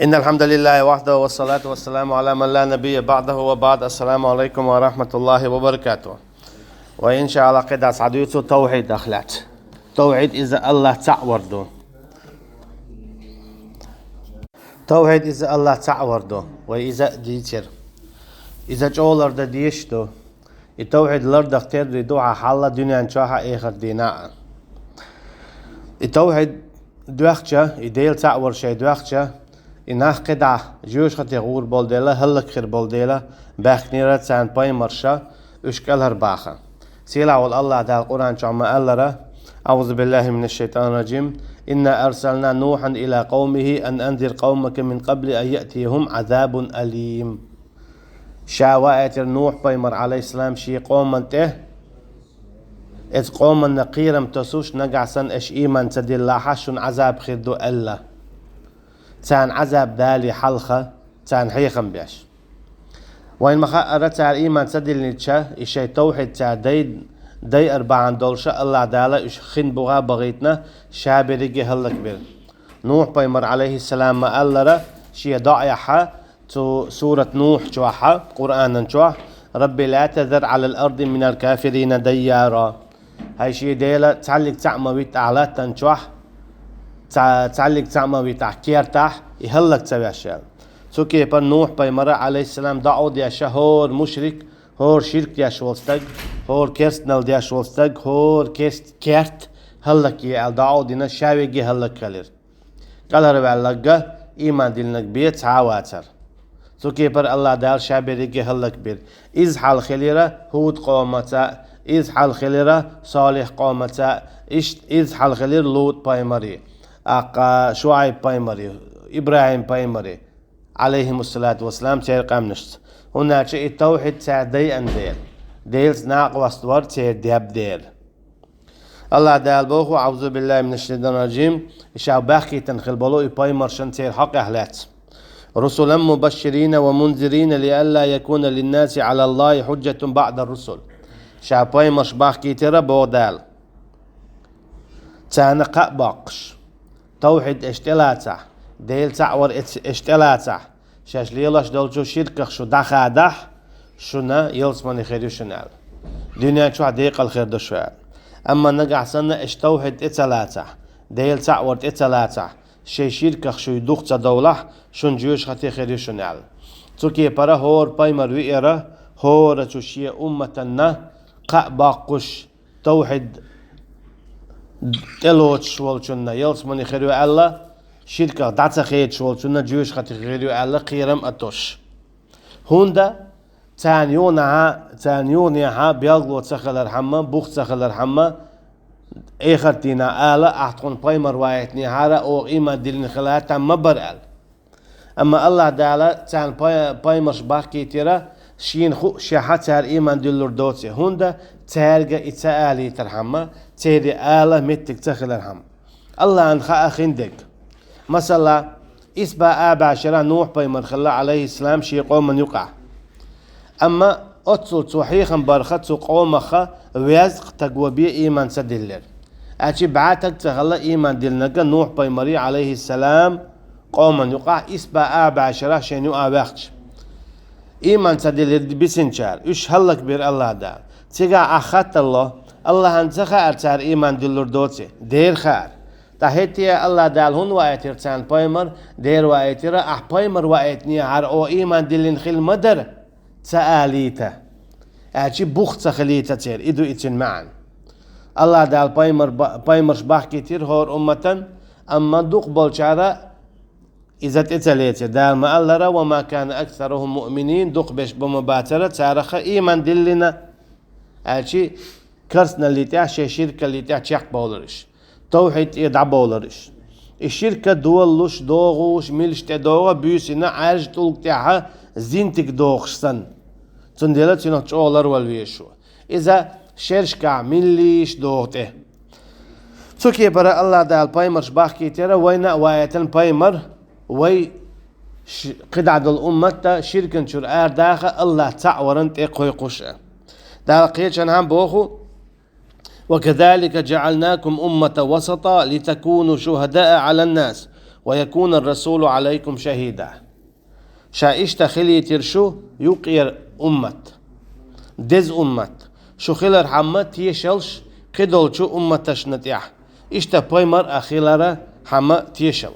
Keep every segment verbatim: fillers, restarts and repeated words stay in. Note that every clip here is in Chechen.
إن الحمد لله وحده والصلاة والسلام على من لا نبي بعده وبعد. السلام عليكم ورحمة الله وبركاته. وإن شاء الله قد أسعد يوسف توحيد أخلاق. توحيد إذا الله تعورده. توحيد إذا الله تعورده. وإذا ديتر. إذا جولر دا ديشتو. И тавхьид лардарх терра ду хьа хьалла дуьнен чохь а, эхарт дийнахь а. И тавхьид доьхча, и Дела цхьаъ вар шайн доьхча, и нах кхидӀа жоьжахате гӀур болу дела, хӀаллакьхир болу дела, баьхкинера царна пайхамарша, уьш кӀелхьарбаха. Сийлахь волу АллахӀ Дала Къуръан чохь ма-аллара: أعوذ بالله من الشيطان الرجيم. إنا أرسلنا نوحا إلى قومه أن أنذر قومك من قبل أن يأتيهم عذاب أليم. Ша ваийтира Нухь-пайхамар, Ӏалайхиссалам, шен къоманна тӀе, оцу къоманна кхерам тосуш, нагахь санна аша ийман ца диллахь, шуна Ӏазаб хир ду аьлла. Царна Ӏазаб дале хьалха, царна хьехам беш. Вайна ма-хаъара, цара ийман ца диллинча, и шайн тавхьид цара дай-, дайар бахьана долуша АллахӀ Дала уьш хин буха бахийтина, ша берриге хӀаллакбира. Нухь-пайхамар, Ӏалайхиссалам, ма-аллара, шен доӀехьа, цу сурат Нухь чохьа, Къуръанан чохь: رب لا تذر على الأرض من الكافرين ديارا. ХӀай шен Дела, цхьаллиг цхьаъ ма витахь латтан чохь, ца-, цхьаллиг цхьаъ ма витахь кертахь, и хӀаллак ца веш аьлла. Цу кепара Нухь-пайхамара, Ӏалайхиссалам, доӀа деш хӀора мушрик, хӀора ширк деш волу стаг, хӀора керстанал деш волу стаг, хӀора керст-, керт хӀаллакъе аьлла доӀа дина, ша верриге хӀаллакьхилира. КӀелхьарваьлларг, ийман диллинарг бен цхьа а вацара. Цу кепара АллахӀ Дала ша берриге хӀаллакбира. Иза хьал хилира ХӀуд-къомаца, иза хьал хилира Салихь-къомаца, иштта иза хьал хилира Лут-пайхамаре, тӀаккха Шуайб-пайхамаре, ИбрахӀим-пайхамаре, Ӏалайхимуссалату вассалам, церан къаьмнашца. ХӀунда аьлча и тавхьид цара дайъина дела, Делаца накъост вар церан деб дела. АллахӀ Дала боху: أعوذ بالله من الشيطان الرجيم. Ша баьхкийтина хила болу и пайхамаршна церан хьокъехь лаьцна: رسلا مبشرين ومنذرين لئلا يكون للناس على الله حجة بعد الرسل. Ша пайхамарш баьхкийтира, боху Дала, царна кхаъ боккхуш, тавхьид аша тӀелацахь, Дела цхьаъ вар аша тӀелацахь, шаьш лелош долчу ширках шу дӀахадахь, шуна ялсамани хир ю шуна аьлла. Дуьнен чохь декъала хир ду шу аьлла. Амма нагахь санна аша тавхьид тӀе ца лацахь, Дела цхьаъ вар тӀе ца лацахь, шайн ширках шуй дух ца довлахь, шуна жоьжахате хир ю шуна аьлла. Цу кепара хӀора пайхамар веара, хӀора цу шен умматанна кхаъ боккхуш, тавхьид тӀелоцуш волчунна ялсамани хир ю аьлла, ширках дӀа ца хедаш волчунна жоьжахате хир ю аьлла, кхерам а тосуш. ХӀунда царна юханехьа, царна юханехьа белгало ца хилархьама, бух ца хилархьама, эхарт дийнахь ала, ахь тхуна пайхамар ваийтинехьара, оха ийман диллина хилар там ма бара аьлла. Амма АллахӀ Дала царна пай-, пайхамарш баьхкийтира, шена хуъушехьа цара ийман диллур доций. ХӀунда цаьрга и ца алийтархьама, церан ала меттиг ца хилархьама. АллахӀна хаьа хиндерг. Масала, исс бӀе а бӀе шера Нухь-пайхамар хилла, Ӏалайхиссалам, шен къоман юкъахь. Амма оццул цо хьехам барха, цу къомаха везткъа стаг ван бен ийман ца диллира. Аьлча бӀе стаг ца хилла ийман диллинарг Нухь-пайхамаре, Ӏалайхиссалам, къоман юкъахь исс бӀе а бӀе шера шайна юкъахь ваьхча. Ийман ца диллира бисинчара, уьш хӀаллакбира АллахӀ Дала. Цигахь ахь хаттар ло: АллахӀна ца хаьара цара ийман диллур доций? Дера хаьара. ТӀаккха хӀетте а АллахӀ Дала хӀунда ваийтира царна пайхамар? Дера ваийтира, ахь пайхамар ваийтинехьара, оха ийман диллина хила ма дара, ца алийта. Аьлча бух ца хилийта церан, и ду и цуьнан маьӀна. АллахӀ Дала пайхамар ба-, пайхамарш баьхкийтира хӀора умматан, амма дукхахболчара иза тӀе ца лецира. Дала ма-аллара: وما كان أكثرهم مؤمنين, дукхахберш бан ма бацара царах ийман диллина. Аьлча керстаналлин тӀехь, шайн ширкаллин тӀехь чекхбовлура уьш. Тавхьид тӀера дӀабовлура уьш. И ширка долалуш, догӀуш, милаш тӀедогӀа, буьйсанна Ӏаьржа тӀулга тӀехьа зинтиг дохуш санна. Цундела цуьнах чӀогӀа ларвала везаш ву. Иза шерашкахь милла йиш догӀу тӀе. Цу кепара АллахӀ Дала пайхамарш баьхкийтира, вайна а ваийтина пайхамар, вай ш-, кхидӀа долу уммат а ширкан чуьра арадаха, АллахӀ цхьаъ варан тӀе кхойкхуш а. Дала кхечанхьа боху: وكذلك جعلناكم أمة وسطا لتكونوا شهداء على الناس ويكون الرسول عليكم شهيدا. Ша иштта хилийтира шу юкъера уммат, деза уммат, шу хилархьама тешалш кхидолчу умматашна тӀехь. Иштта пайхамар а хилархьама тешал.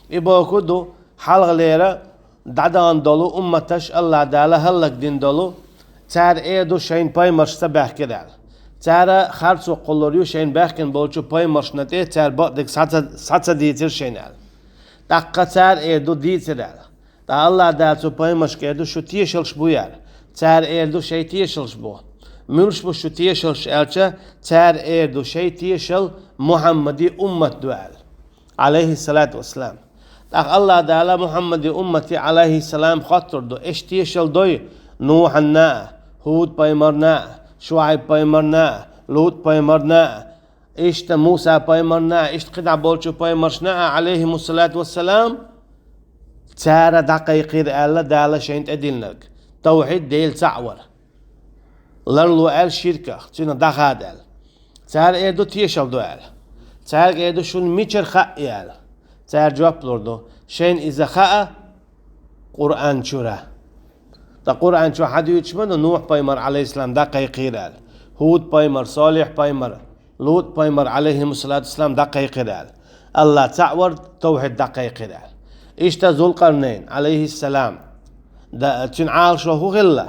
И бохург ду, хьалхалера дӀадахана долу умматаш Аллах Дала хӀаллакдина долу, цара эр ду шайн пайхамарш ца баьхкира аьлла. Цара харцо кхуллур ю шайн баьхкина болчу пайхамаршна тӀе, цара бакъдерг схьа ца, схьа ца дийцира шайна аьлла. ТӀаккха цара эр ду дийцира аьлла. Ткъа Аллах Дала цу пайхамаршка эр ду, шу тешалш бу яра. Цара эр ду шайн тешалш бу. Муьлш бу шу тешалш аьлча, цара эр ду шайн тешал Мухьаммади уммат ду аьлла, Ӏалайхиссалату вассалам. ТӀаккха Аллах Дала Мухьаммади уммати, Ӏалайхиссалам, хоттур ду: «Эш тешал дой Нухьанна а, ХӀуд пайхамарна а, ШуӀайб пайхамарна а, ЛутӀ пайхамарна а, иштта Муса пайхамарна а, иштта кхидӀа болчу пайхамаршна а, Ӏалайхимуссалату вассалам, цара дӀакхайкхийра», аьлла, Дала шайна тӀедиллинарг: тавхьид, Дела цхьаъ вар. Ларло аьлла ширках, цуьнан дӀахада аьлла. Цара эр ду, тешал ду аьлла. Цаьрга эр ду, шуна мичара хаьа и аьлла. Цара жоп лур ду: шайна иза хаьа Къуръан чуьра. Ткъа Къуръан чохь хьадуьйцуш ма ду Нухь пайхамар, Ӏалайхиссалам, дӀакхайкхийра аьлла, ХӀуд пайхамар, Солихь пайхамар, ЛутӀ пайхамар, Ӏалайхимуссалату вассалам, дӀакхайкхийра аьлла. Аллах цхьаъ вар, тавхьид дӀакхайкхийра аьлла. Иштта Зулкъарнайн, Ӏалайхиссалам, да, цуьнан Ӏалашо хӀун хилла?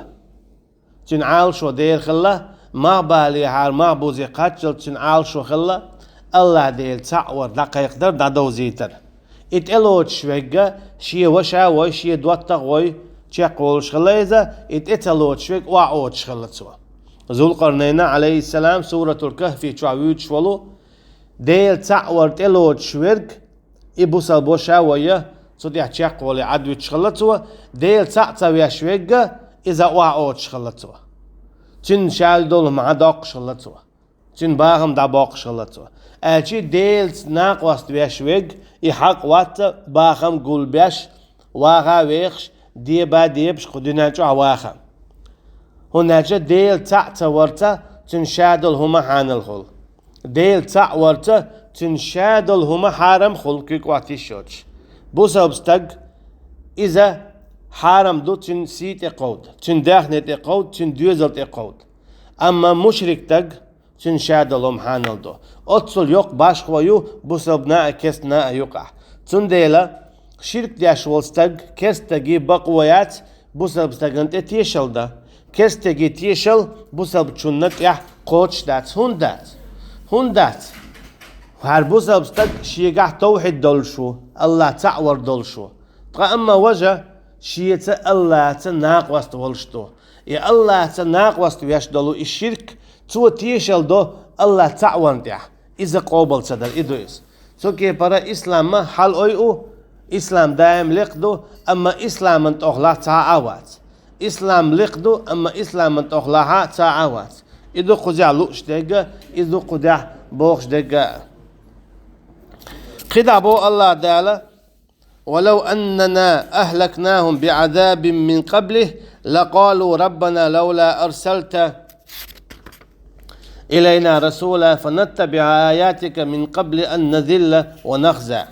Цуьнан Ӏалашо дера хилла, мах балехьара мах бузе кхаччалц цуьнан Ӏалашо хилла, Аллах Дела цхьаъ вар дӀакхайкхадар, дӀадовзийтар. И тӀелоцуш верг шен ваша вой, шен доттагӀа вой чекхволуш хилла иза, и тӀе ца лоцуш верг охьаоцуш хилла цо. Зулкъарнайна, Ӏалайхиссалам, Суратул Кахфи чохь вуьйцуш волу, Дела цхьаъ вар тӀелоцуш верг, и бусалба ваша вой, цу тӀехь чекхволий Ӏадвуьтуш хилла цо, Дела цхьаъ ца веш верг, иза охьаоцуш хилла цо. Цуьнан шадолу хӀума доккхуш хилла цо. Цуьнан бахам дӀабоккхуш хилла цо. Аьлчи Делаца накъост веш верг, и хьакъ вац бахам гулбеш, ваха а вехаш, деба а дебаш кху дуьнен чохь ваха. ХӀунда аьлча Дела цхьаъ ца варца, цуьнан шадолу хӀума хьанал хуьлу. Дела цхьаъ варца, цуьнан шадолу хӀума хьарам хуьлу, куьг охьатиссочуьш. Бусалба стаг, иза хьарам ду цуьнан сий тӀе кховда, цуьнан даьхни тӀе кховда, цуьнан доьзал тӀе кховда. Амма мушрик стаг, цуьнан шадолу хӀума хьанал ду. Оццул йоккха башхо ю бусалбана а, керстанна а юкъахь. Цундела ширк деш волу стаг, керста стаге бакъо яц бусалба стагана тӀе тешал дан. Керста стаге тешал бусалбачунна тӀехь кхочуш дац. ХӀунда дац? ХӀунда дац? ХӀара бусалба стаг шегахь тавхьид долуш ву, Аллах цхьаъ вар долуш ву. Ткъа амма важа шеца Аллаца накъост волуш ду. И Аллаца накъост веш долу и ширк, цо тешал до Аллах цхьаъ варна тӀехь. Иза къобал ца дар, и ду иза. Цу кепара ислам ма хьалаойу, ислам даим лекха ду, амма исламан тӀехула цхьа а вац. Ислам лекха ду, амма исламан тӀехулахьа цхьа а вац. И ду кхузахь лууш дерг а, и ду кхузахь бохуш дерг а. КхидӀа боху Аллах Дала: «ولو أننا أهلكناهم بعذاب من قبله لقالوا ربنا لولا أرسلت إلينا رسولا فنتبع آياتك من قبل أن نذل ونخزى».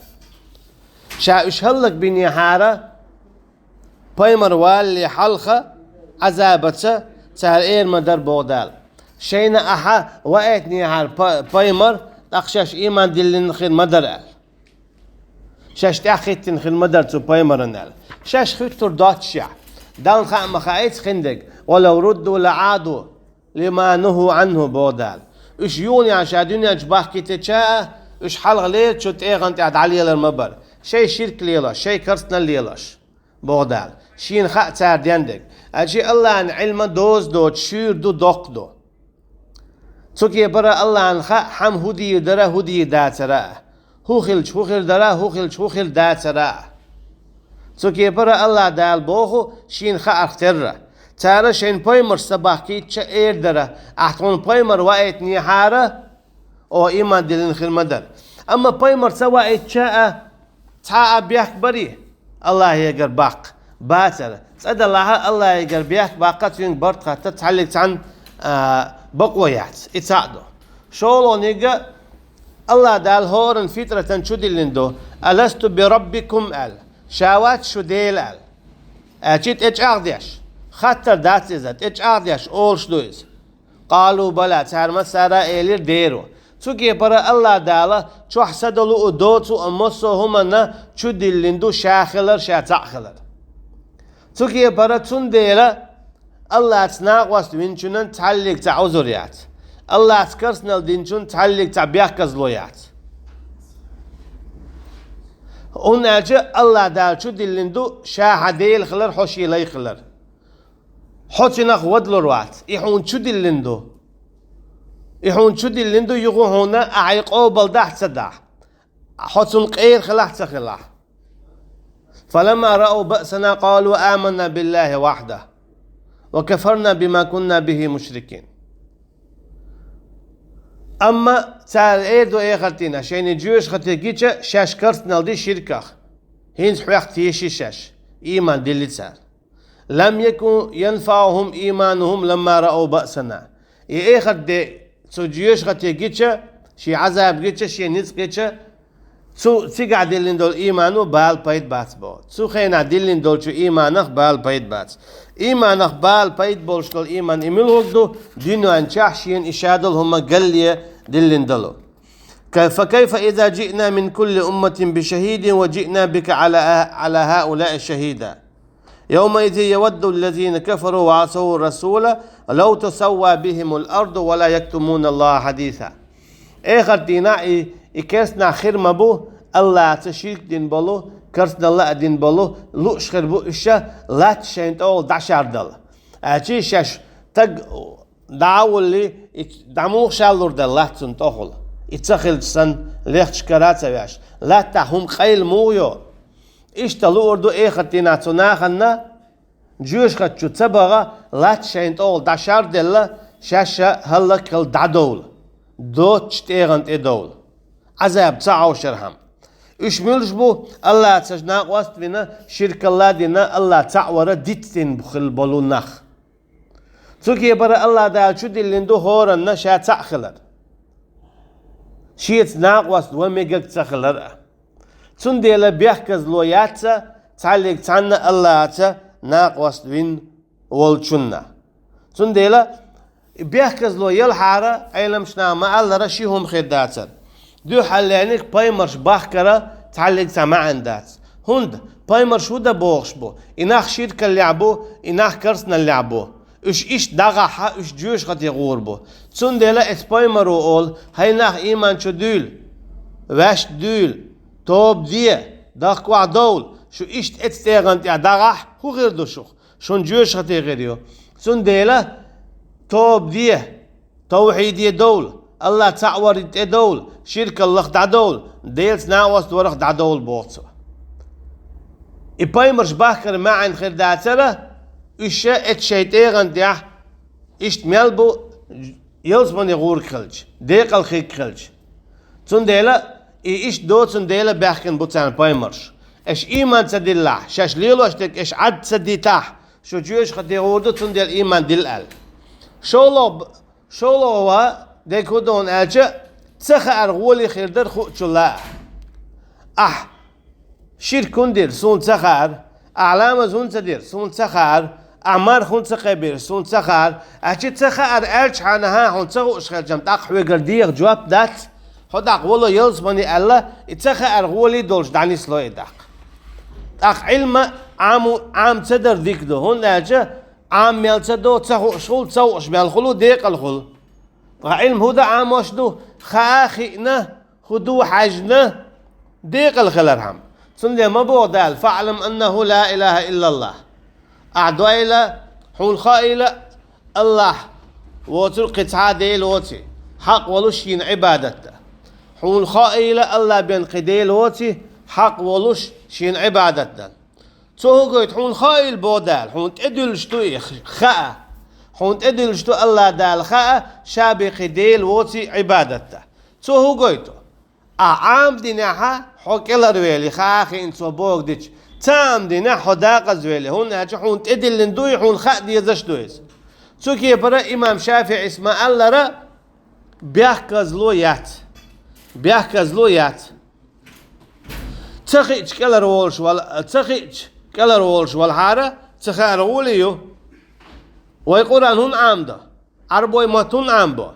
Ша уьш хӀаллакбинехьара, пайхамар валале хьалха, Ӏазабаца, цара эр ма дара, боху Дала: «Шайна ахьа ваийтинехьара па-, пайхамар, тӀаккха шаьш ийман диллина хир ма дара», – аьлла. Шаьш тӀаьхьахӀиттина хир ма дара цу пайхамаран аьлла. Шаьш хӀуьттур доццушехь, Далла хаа ма хаийца хиндерг: «ولو ردوا لعادوا لما نهوا عنه», – боху Дала. Уьш юханехьа ша дуьнен чу бахкийтича а, уьш хьалха лерачу тӀегӀан тӀехь дӀалелар ма бара. Шайн ширк лелош, шайн керстанал лелош, боху Дала. Шена хаьа цара дендерг. Аьлчи Аллахьан Ӏилма доза доцу, шуьйра ду, доккха ду. Цу кепара Аллахьан хаьа хӀама хӀун дийр дара, хӀун дийр дацара а. ХӀун хилча хӀун хир дара, хӀун хилча хӀун хир дацара а. Цу кепара Аллах Дала боху шена хаарх терра. Цара шайн пайхамарш ца бахкийтча эр дара: «Ахь тхуна пайхамар ваийтинехьара, оха ийман диллина хир ма дара». Амма пайхамар ца ваийтча а, цхьа а бехк барий Аллахьегара баккха? Бацара. Цкъа делахь а Аллахьегара бехк баккха, цуьнга барт хатта цхьаллиг цхьанна, а, бакъо яц. И цхьаъ ду. ШолгӀаниг а, Аллах Дала хӀоранна фитӀратан чудиллина ду, «Аласту би раббикум?» аьлла, «Ша вац шу Дела?» аьлла. Аьлча тӀечӀагӀдеш, хаттар дац иза, тӀечӀагӀдеш олуш ду иза. «Къалу бала», цара массара а элира: «Дера ву». Цу кепара Аллах Дала чохь са долу а, доцу а, массо а хӀуманна чудиллина ду Ша хилар, Ша цхьаъ хилар. Цу кепара цундела Аллаца накъост винчунна цхьаллиг цхьа Ӏузур яц. Аллаца керстанал динчунна цхьаллиг цхьа бехказло яц. ХӀунда аьлча Аллах Дала чудиллина ду Ша хьан Дела хилар, хьо Шен лай хилар. Хьо цунах вадалур вац. И хьуна чудиллина ду. И хьуна чудиллина ду, юха хьуна ахьа и къобалдахь а ца дахь. Хьо цунна къера хилахь а ца хилахь. «Фаламма раав баъсана къалу аманна биллахи вахьда, ва кафарна бима кунна бихи мушрикин». Амма цара эр ду эхартина, шайна жоьжахати гича, шаьш керстанал ди ширках. ХӀинца хьоьх теши шаьш, ийман дилли цара. «Лам якун янфаухум ийманухум ламма раав баъсана». И эхарт де цу жоьжахати гича, шен Ӏазаб гича, шен ницкъ гича, цу цигахь диллина долу иймано бала пайда бац боху. Цу хенахь диллина долчу ийманах бала пайда бац. Ийманах бала пайда болуш долу ийман и муьлхарг ду, дуьнен чохь шена и шадолу хӀума галле диллина долу. Ка-, «Фа кайфа иза жиъна мин кулли умматин би шахидин ва жиъна бика ала, ала хаулаи шахида». «Явмаизин явадду ллазина кафару ва асаву расула, лав тусавва бихимул арду ва ла яктумуна Аллаха хьадиса». Эхарт дийнахь и, и керстанахь хир ма бу, Аллаца ширк дина болу, керстаналла а дина болу, лууш хир бу уьш, латта шайна тӀехула дӀашардала. Аьлча шаьш стаг дӀа а воллий, и дӀа муха шаллур дара латта цунна тӀехула? И ца хилча санна, лехча кара а ца веш, латтахь хӀума къайла муха йо? Иштта луур ду эхарт дийнахь цу нахана, жоьжахати чу ца баха, латта шайна тӀехула дӀашарделла, шаьш а хӀаллакьхила дӀадовла, доцучу тӀегӀан тӀе довла, Ӏазаб ца Ӏовшархьама. Уьш муьлш бу, Аллаца накъост а вина, ширкалла а дина, Аллах цхьаъ вара дицдина хила болу нах? Цу кепара Аллах Дала чудиллина ду хӀоранна Ша цхьаъ хилар, Шеца накъост ван мегар ца хилар а. Цундела бехказло яц цхьаллиг цхьанна Аллаца накъост вина волчунна. Цундела бехказло ялхьара, Ӏеламчу наха ма-аллара, ши хӀума хир дацара. Дуьххьарлерниг пайхамарш бахкара цхьаллиг цхьа маьӀна дац. ХӀунда пайхамарш хӀун дан бохуш бу? И нах ширкаллехь бу, и нах керстаналлехь бу. Уьш иштта дӀагӀахь, уьш жоьжахати гӀур бу. Цундела эцу пайхамаро олу: «ХӀай нах, ийман чу дуьйла, ваьшта дуьйла, тоба де, даккхахь довла, шу иштта эцу тӀегӀан тӀехь дӀагӀахь, хӀун хир ду шух? Шуна жоьжахати хир ю». Цундела тоба де, тавхьиде довла, Аллах цхьаъ варна тӀе довла, ширкаллах дӀадовла, Делаца накъост варах дӀадовла боху цо. И пайхамарш бахкара маьӀна хир дацара, уьш а эцу шайн тӀегӀан тӀехь иштта мел бу, ялсамане гӀург хилча, декъал хиг хилча. Цундела и иштта доцун дела баьхкина бу царна пайхамарш. Аша ийман ца диллахь, шаьш лелош дерг аша Ӏад ца дитахь, шу жоьжахати гӀур ду, цундела ийман дилла аьлла. ШолгӀа, шолгӀа ва дерг хӀун ду аьлча, ца хаар гӀоле хир дара хуучул а. Ахь ширк хӀунда дира, суна ца хаара, ахь ламаз хӀунда ца дира, суна ца хаара, ахь марха хӀунда ца кхебира, суна ца хаара. Аьлча ца хаара аьлча хьан хьан хьуна ца хууш хилчам, тӀаккха хьоьгара деха жоп дац, хьо тӀаккха вало ялсамане аьлла, и ца хаар гӀоле долуш дӀанисло и тӀаккха. ТӀаккха Ӏилма Ӏаму-, Ӏам ца дар дика ду, хӀунда аьлча Ӏам мел ца до, ца хууш хула, ца хууш мел хула, декъал хула. Ткъа Ӏилма хӀун дан Ӏамош ду? Хаа хиъна, хӀун ду хьаьжна, декъал хилархьама. Цундела ма боху Дала: «ФаӀлам аннаху ла илаха иллаллах». Ахь дойла, хьуна хаийла, Аллах воцург кхин цхьа а Дела воций, хьакъ волуш шена Ӏибадат дан. Хьуна хаийла, Аллах бен кхин Дела воций, хьакъ волуш шена Ӏибадат дан. Цо хӀун гойту? Хьуна хаийла, боху Дала, хьуна тӀедуьллуш ду и хаа. Хьуна тӀедуьллуш ду Аллах Дала хаа, ша бен кхин Дела воций Ӏибадат дан. Цо хӀун гойту? Ахь Ӏам динехьа, хьо кӀеларвели, хаа хиъна цо бохург дича, ца Ӏам динехь, хьо дакъазвели, хӀунда аьлча хьуна тӀедиллина ду и, хьуна хаа дезаш ду иза. Цу кепара имам ШафиӀис ма-аллара, бехказло яц. бехказло яц. Ца хиъча кӀелхьарволуш вала, ца хиъча кӀелхьарволуш валахьара, ца хаар гӀоле ю. Вай Къуръан хӀунда Ӏамадо? Ӏарбой мотт хӀунда Ӏамабо?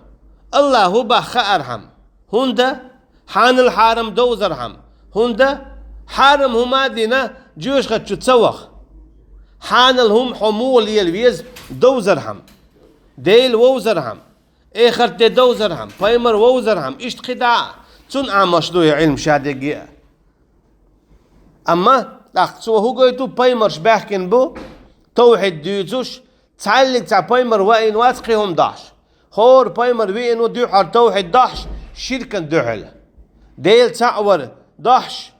АллахӀа хӀун боху хаархьама? ХӀунда? Хьанал хьарам довзархьама. ХӀунда? Хьарам хӀума а дина, жоьжахати чу ца ваха. Хьанал хӀума хьо муха лела веза довзархьама? Дела вовзархьама, эхарт де довзархьама, пайхамар вовзархьама, иштта кхидӀа а, цунна Ӏамош ду и Ӏилма шадерриге а. Амма тӀаккха цо хӀун гойту, пайхамарш баьхкина бу, тавхьид дуьйцуш, цхьаьллиг цхьа пайхамар ваийна вац кхин хӀума дохьуш. ХӀора пайхамар веана ву дуьххьара тавхьид дохьуш, ширкана дуьхьал. Дела цхьаъ вар дохьуш,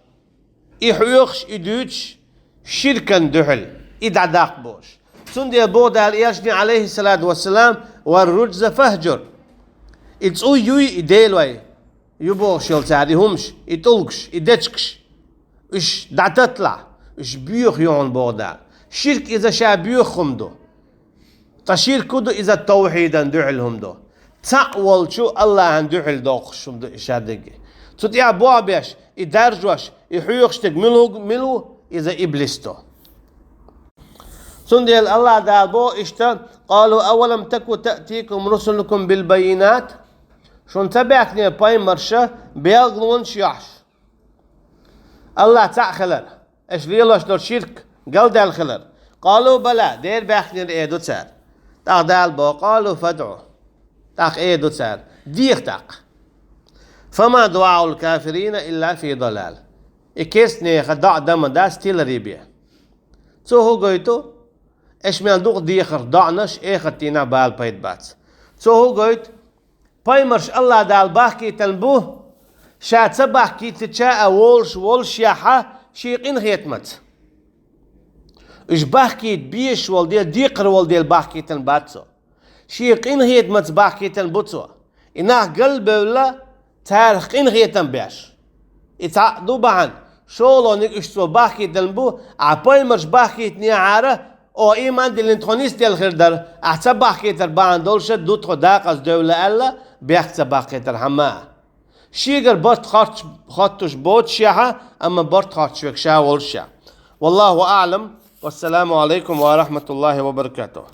и хьоьхуш, и дуьйцуш, ширкана дуьхьал, и дӀадаккха бохуш. Цундела боху Дала элчане, Ӏалайхиссалату вассалам: «Вар-руджза фахджур». И цӀуй юй, и делой ю бохуш йолу цара, и хӀумаш, и тӀулгаш, и дечигаш. Уьш дӀататталахь, уьш боьха ю хьуна боху Дала. Ширк иза ша боьха хӀума ду. Ткъа ширк хӀун ду, иза тавхьидана дуьхьал хӀума ду. Цхьаъ волчу АллахӀана дуьхьал доккхуш хӀума ду и шадерриге. Цу тӀехь болх беш, и даржош, и хьоьхуш дерг мила ву, мила ву? Иза иблис ду. Цундела АллахӀа Дала боху иштта: «Къалу авалам таку таътикум русулукум билбаййинат?» Шуна ца баьхкинера пайхамарша белгалонаш йохьуш? АллахӀ цхьаъ хилар, аша лелош долу ширк галдаьлла хилар. «Къалу бала», дера баьхкинера, эр ду цара. ТӀаккха Дала боху: «Къалу фадӀу». ТӀаккха эр ду цара: «Деха тӀаккха». «Фама дуӀаул кафирина илла фи далал». И керстанехан доӀа дан ма дац тиларе бен. Цо хӀун гойту? Аша мел дукха дехарх доӀанаш эхарт дийнахь бала пайда бац. Цо хӀун гойту? Пайхамарш АллахӀа Дала бахкийтина бу, ша ца бахкийтича а волуш волушехь, шен къинхетамца. Уьш бахкийта безаш волу дела, декхар волу дела бахкийтина бац цо. Шен къинхетамца бахкийтина бу цо. И нах галбевлла, царах къинхетам беш. И цхьаъ ду бахьана, шолгӀаниг уьш цо бахкийтина бу, ахьа пайхамарш бахкийтинехьара, оха ийман диллина тхо нисделла хир дара, ахьа ца бахкийтар бахьана долуша ду тхо декъаза девлла аьлла, бехк ца баккхийтархьама. Шегара барт хоттуш боцушехь, амма барт хоттуш верг ша волушехь. Валлаху аӀлам. Вассаламу Ӏалайкум ва рахматуллахи ва баракатух.